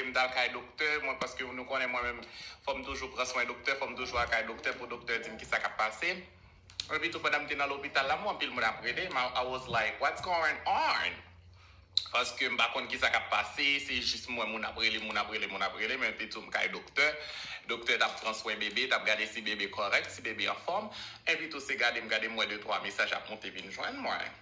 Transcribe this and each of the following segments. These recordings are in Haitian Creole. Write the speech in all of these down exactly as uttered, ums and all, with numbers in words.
m t al kay doktè, mwen, paske nou konnen mwen menm, fò m toujou pran swen doktè, fò m toujou al kay doktè pou doktè di m kisa k ap pase. Epi tou, pandan m te nan lopital la, mwen, anpil moun ap rele m. I, I was like, "What's going on?" Paske m pa konn kisa k ap pase, se jis m wè moun ap rele, moun ap rele, moun ap rele, men epi tou m kay doktè. Doktè t ap pran swen bebe, t ap gade si bebe kòrèk, si bebe anfòm. Epi tou se gade m, gade m wè de twa mesaj ap monte vin jwenn mwen.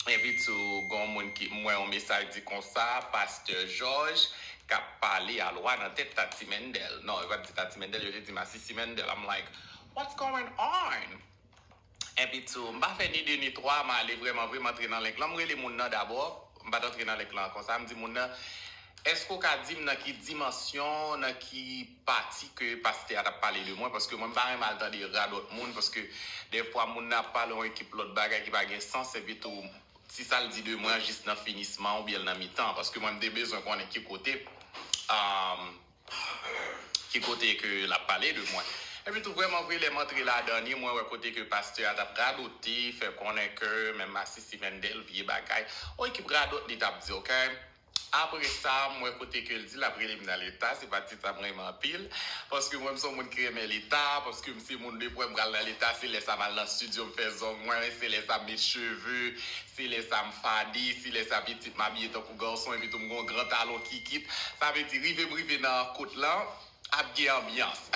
Epi tou, gon moun ki, m wè yon mesaj di konsa, Pastè Jòj, k ap pale a lwa nan tèt Tati Mendel. Non, yo pa t di Tati Mendel, yo te di Masisi Mendel. I'm like, "What's going on?" Epi tou, m pa fè ni de ni twa, m ale vrèman vre, m antre nan link lan, m rele moun nan dabò, m pa t antre nan link lan konsa, m di moun nan, "Èske w ka di m nan ki dimansyon, nan ki pati ke pastè a t ap pale de mwen?" Paske mwen, m pa renmen al tande radòt moun, paske dèfwa moun nan ap pale yon ekip lòt bagay ki pa gen sans, epi tou, si sa l di de mwen an jis nan finisman oubyen l nan mitan, paske mwen, m te bezwen konnen ki kote, um, ki kote ke l ap pale de mwen. Epi tou, vrèman vre, lè m antre ladan li, mwen wè kote ke pastè a t ap radote, fè konnen ke menm Masisi Mendel, vye bagay. Yon ekip radòt li t ap di, oke? Apre sa, m wè kote ke l di l ap rele m nan leta, se pa tit sa m renmen anpil, paske mwen, m se yon moun ki renmen leta, paske m se moun de pwè, m pral nan leta, se lè sa m al nan estidyo, m fè zong mwen, se lè sa m met cheve, se lè sa m fade, se lè sa pitit m abiye tankou gason, epi tou m gon gran talon kikit. Sa vle di, rive m rive nan kot lan, ap gen anbyans.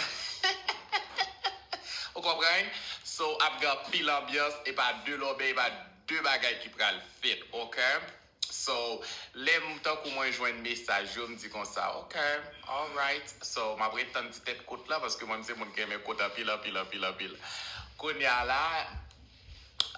Ou konprann? So, ap gen anpil anbyans, e pa de lòbèy, e pa de bagay ki pral fèt, oke? So, lè m tankou mwen jwenn mesaj yo, m di konsa, oke, alright. So, m ap ret tann ti tèt kot lan, paske mwen, m se moun ki renmen kot anpil, anpil, anpil, anpil. Kounye a la,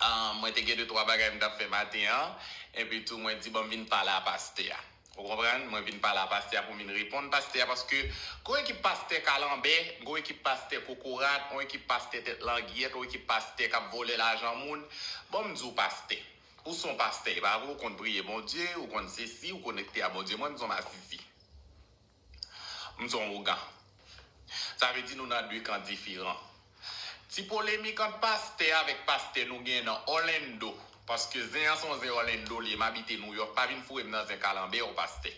Ah, mwen te gen de twa bagay m t ap fè maten an, epi tou mwen di, "Ban m vin pale a pastè a." Ou konprann? Mwen vin pale a pastè a pou m vin reponn pastè a, paske gon ekip pastè kalanbè, gon ekip pastè kokorat, gon ekip pastè tèt langyèt, gon ekip pastè k ap vòlè lajan moun. Bon, m di w pastè. Ou se yon pastè, e pa vre? Ou konn priye Bondye, ou konn sesi, ou konekte a Bondye. Mwen, m se yon masisi. M se yon ougan. Sa vle di nou nan de kan diferan. Ti polemik ant pastè avèk pastè nou gen nan Orlando, paske zen an se yon zen Orlando li ye, m abite Nouyòk, pa vin foure m nan zen kalanbè w pastè.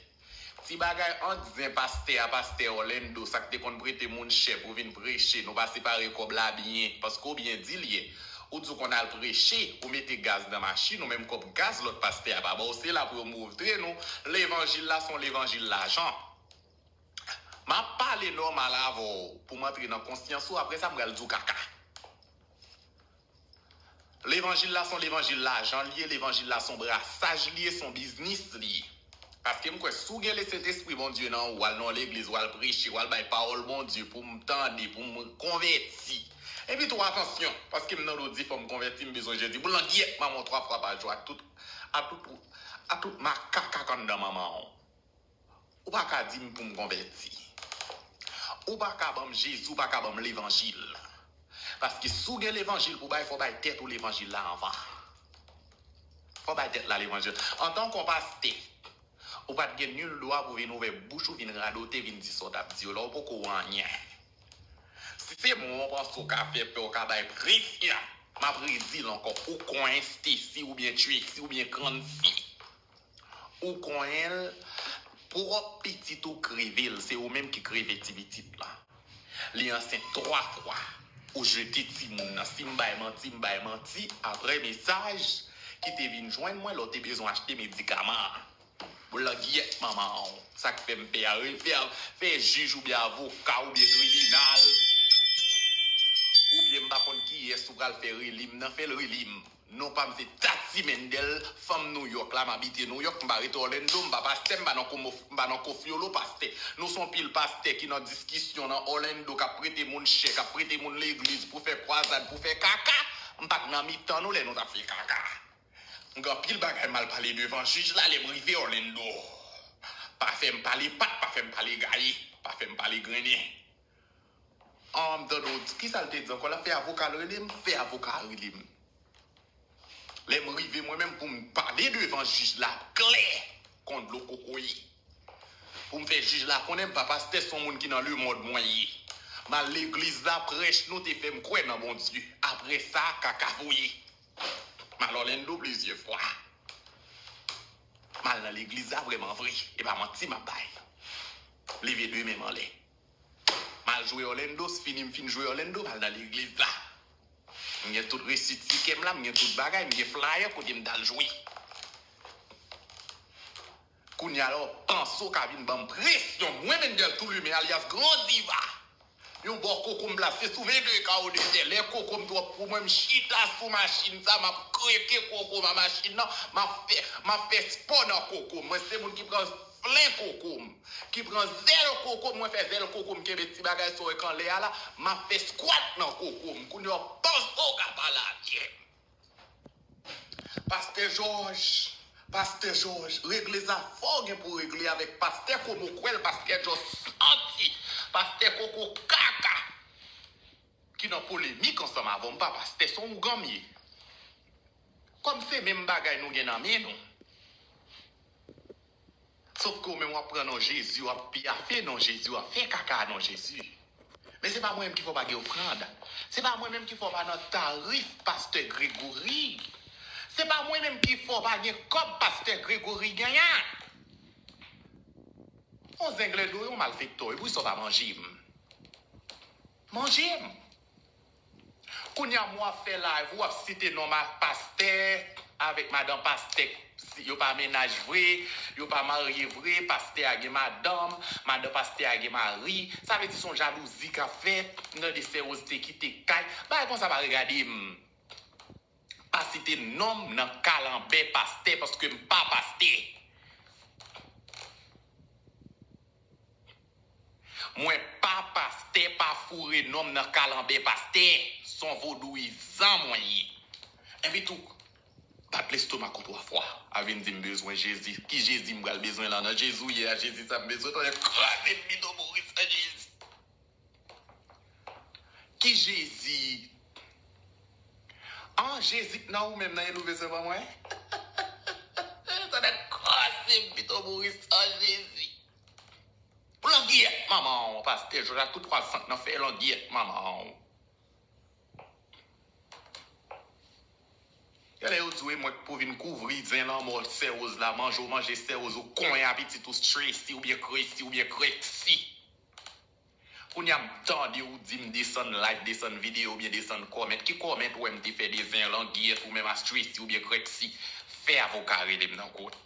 Ti bagay ant zen pastè a, pastè Orlando, sa k te konn prete moun chè pou vin preche, nou pa separe kòb la byen, paske w byen di l ye. Ou di w konn al preche, ou mete gaz nan machin, ou menm kòb gaz lòt pastè a pa ba w, se la pou yo mouv dre nou. Levanjil la se yon levanjil lajan. M ap pale nòmal avè w pou m antre nan konsyans ou, apre sa m pral di w kaka. Levanjil la se yon levanjil lajan li ye, levanjil la se yon brasaj li ye, se yon biznis li ye. Paske m kwè si w gen Lesentespri Bondye nan ou, w al nan yon legliz, w al preche, w al bay pawòl Bondye pou m tande, pou m konvèti. Epi tou, atansyon, paske m nan do di fò m konvèti, m bezwen jedi pou langyèt manman w twa fwa pa jou ak tout, a tout, a tout makak k anndan manman w. Ou pa ka di m pou m konvèti. Ou pa ka ban m Jezi, ou pa ka ban m levanjil. Paske si w gen levanjil pou bay, fò w bay tèt ou levanjil la anvan. Fò w bay tèt la levanjil. Antanke yon pastè, ou pa t gen nil dwa pou vin ouvè bouch ou, vin radote, vin di sa w t ap di yo la, ou poko anyen. Si se mwen w panse w ka fè pè, w ka bay presyon, m ap redi l ankò, ou konyen Stacy oubyen Tracy oubyen Grancy. Ou konyen l, pwòp pitit ou kreve l, se ou menm ki kreve ti pitit la. Li ansent twa fwa. Ou jete timoun nan. Si m bay manti, m bay manti. Apre mesaj ki te vin jwenn mwen lè w te bezwen achte medikaman an. Langyèt manman w. Sa k fè m pè a, fè, fè jij oubyen avoka oubyen tribinal. Oubyen m pa konn kiyès ou pral fè reli m nan, fè l reli m. Non pa m se Tati Mendel, fanm Nouyòk la, m abite Nouyòk, m pa rete Orlando, m pa pastè, m pa nan komo, m pa nan kofyolo pastè. Nou se yon pil pastè ki nan diskisyon nan Orlando, k ap prete moun chè, k ap prete moun legliz pou fè kwazad, pou fè kaka. M pa t nan mitan nou lè nou t ap fè kaka. M gen anpil bagay m al pale devan jij la lè m rive Orlando. Pa fè m pale pat, pa fè m pale gaye, pa fè m pale grennen. An, m tande w di, kisa l te di ankò la? Fè avoka l rele m, fè avoka a rele m. Lè m rive mwen menm pou m pale devan jij la klè kon dlo kokoye. Pou m fè jij la konnen m pa pastè, se yon moun ki nan lemonn mwen ye. M al legliz la, prèch nou te fè m kwè nan Bondye. Apre sa, kaka voye. M al Orlando plizyè fwa. M al nan legliz la vrèman vre. E pa manti m ap bay. Leve de men m anlè. M al jwe Orlando, s fini m fin jwe Orlando, m al nan legliz la. M gen tout resi tikè m la, m gen tout bagay, m gen flyer kote m t al jwe. Kounye a la, w panse w ka vin ban m presyon. Mwen, Mendel Toulimen, alyas Gran Diva. Yon bò koko m plase sou vennde kawo de tè. Lè koko m twòp pou mwen, m chita sou machin sa, m ap kreke koko m a machin nan, m ap fè, m ap fè spò nan koko m. Mwen se moun ki pran flen koko m, ki pran zèl koko m, mwen fè zèl koko m, kenbe ti bagay sa w wè k anlè a la, m ap fè squat nan koko m. Kounye a w panse w ka pale avè m. Pastè Jòj, Pastè Jòj, regle zafè w gen pou w regle avèk pastè komokwèl, pastè Jòj santi, pastè koko kaka ki nan polemik ansanm avè w, m pa pastè, se yon ougan m ye. Kòm se menm bagay nou gen nan men nou. Sof ke w menm w ap pran non Jezi, w ap pyafe non Jezi, w ap fè kaka non Jezi. Men se pa mwen menm ki fè w pa gen ofrann. Se pa mwen menm ki fè w pa nan tarif pastè Gregory. Se pa mwen menm ki fè w pa gen kòb pastè Gregory genyen. On zengle do yon malfektè, epi sa w pa manje m. Manje m. Kounye a, mwen w ap fè live, w ap site non ma pastè avèk madan pastè. Si yo pa mennaj vre, yo pa marye vre, pastè a gen madanm, madan pastè a gen mari. Sa vle di se yon jalouzi k ap fèt, m tande sè Rose te kite kay. Bagay konsa pa regade m. Pa site non m nan kalanbè pastè, paske m pa pastè. Mwen pa pastè, pa foure non m nan kalanbè pastè. Se yon vodouyizan mwen ye. Epi tou, bat lestoma w twa fwa. A vin di m bezwen Jezi. Ki Jezi m pral bezwen la? Nan Jezi w ye a, Jezi sa m bezwen. Tande kraze m pito mouri san Jezi. Ki Jezi? An, Jezi k nan ou menm nan, e nou bezwen ban mwen? Tande kraze m pito mouri san Jezi. Langyèt manman w, pastè Jòj a tout fwa l sant nan fè langyèt manman w. Genlè yo di w e mwen k pou vin kouvri zen lanmò sè Rose la, manje w manje sè Rose, ou konyen a pitit ou Tracy oubyen Crazy oubyen Crexy. Kounye a m tande ou di m desann live, desann videyo oubyen desann comment. Ki comment ou wè m te fè de zen langyèt ou menm a Tracy oubyen Crexy? Fè avoka rele m nan kot.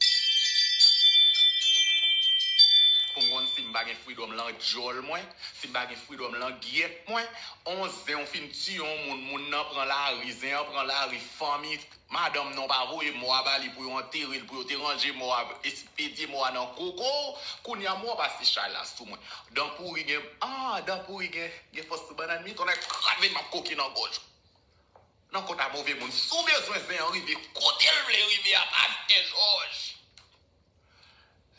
Pou m konn si m pa gen freedom lan djòl mwen, si m pa gen freedom langyèt mwen, on zen ou fin tiye on moun, moun nan pran lari, zen an pran lari, fanmi, madanm nan pa voye mò a ba li pou yo antere l, pou yo te ranje mò a, espedye mò a nan koko w, kounye a mò a pase chay la sou mwen. Dan pouri gen, ah, dan pouri gen, gen fòs sou bannann mi, tonnè kraze m ap koke nan gòj ou. Nan kont a move moun. Si w bezwen zen an rive kote l vle rive a, pastè Jòj,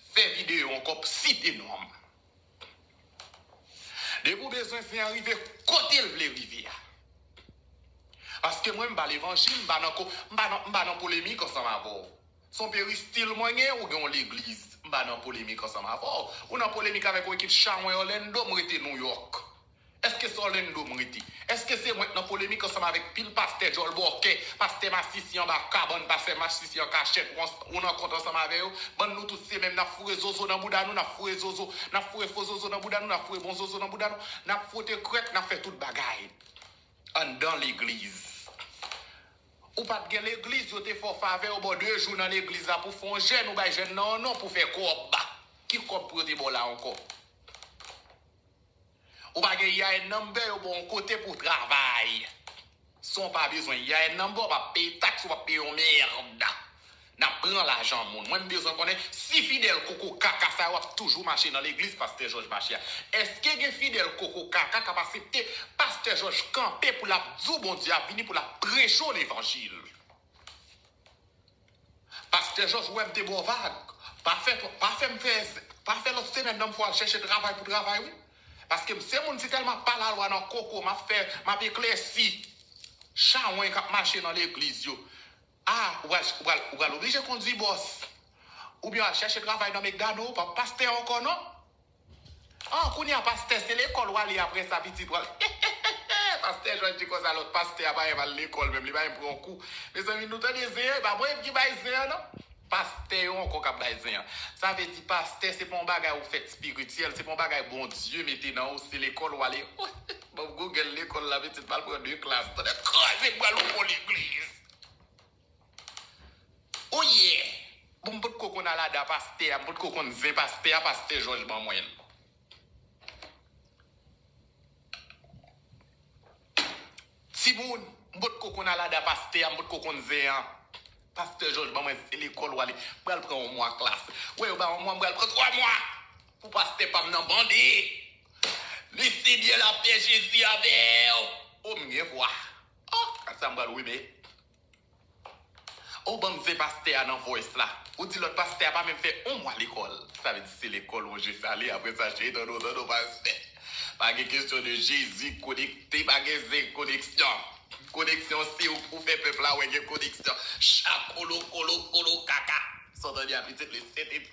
fè videyo ankò, site non m. Depi w bezwen zen an rive kote l vle rive a. Paske mwen, m pa levanjil, m pa nan ko-, m pa nan, m pa nan polemik ansanm avè w. Se yon peristil mwen gen, ou gen yon legliz. M pa nan polemik ansanm avè w. Ou nan polemik avèk yon ekip chawony Orlando, m rete Nouyòk. Èske se Orlando m rete? Èske se mwen k nan polemik ansanm avèk pil pastè djòl bòkè, pastè masisi anba kabann, pastè masisi an kachèt, ou an-, ou nan kont ansanm avè yo? Bann nou tout se menm, n ap foure zozo nan bouda nou, n ap foure zozo, n ap foure fo zozo nan bouda nou, n ap foure bon zozo nan bouda nou, n ap fwote krèk, n ap fè tout bagay anndan legliz. Ou pa t gen legliz, yo te fè w favè, yo ba w de jou nan legliz la pou fè yon jèn, ou bay jèn nan yon non pou fè kòb. Ki kòb pou yo te ba w la ankò? Ou pa gen E I N number, yo ba w yon kote pou w travay. San w pa bezwen E I N number, w p ap peye taks, w p ap peye yon mèd. N ap pran lajan moun. Mwen, m bezwen konnen si fidèl koko kaka sa yo ap toujou mache nan legliz pastè Jòj mache a. Èske gen fidèl koko kaka k ap aksepte pastè Jòj kanpe pou l ap di w Bondye ap vini, pou l ap preche w levanjil? Pastè Jòj, ou wè m te ba w vag. Pa fè, pa fè m fè, pa fè lòt semèn nan m fè w al chèche travay pou travay, wi. Paske m se moun, si tèlman pa lalwa nan koko, m ap fè, m ap eklèsi chawony k ap mache nan legliz yo. A, ou pral, ou pral, ou pral oblije kondui bòs. Oubyen w al chèche travay nan McDonald, ou p ap pastè ankò, non. An, kounye a, pastè, se lekòl w ale apre sa, pitit w al. Pastè Jòj di konsa, lòt pastè a pa menm al lekòl menm, li pa menm pran kou. Mezanmi, nou tande zen an, e pa mwen menm ki bay zen an, non. Pastè yo ankò k ap bay zen an. Sa vle di pastè se pa yon bagay ou fèt espirityèl, se pa yon bagay Bondye mete nan ou, se lekòl ou ale. Ban m Google lekòl la, pitit m al pran de klas. Tande kraze m pral yon bon legliz. Oye! Bon, m potko konn alada pastè a, m potko konn zen pastè a, pastè Jòj ban mwen l. Timoun, m potko konn alada pastè a, m potko konn zen an. Pastè Jòj ban mwen se lekòl w ale. M pral pran yon mwa klas. Wè yo ba yon mwa, m pral pran twa mwa. Pou pastè pa m nan bandi. Li si byen lapè Jezi avè w. O, m gen vwa. O, sa m pral wime. O, ban m zen pastè a nan voice la. Ou di lòt pastè a pa menm fè yon mwa lekòl. Sa vle di se lekòl ou jis ale, apre sa cheri tande w, tande w pastè. Pa gen kesyon de Jezi konekte, pa gen zen koneksyon. Koneksyon se ou pou fè pèp la wè gen koneksyon. Cha kolo kolo kolo kaka. Sa w tande a pitit li, Sentespri.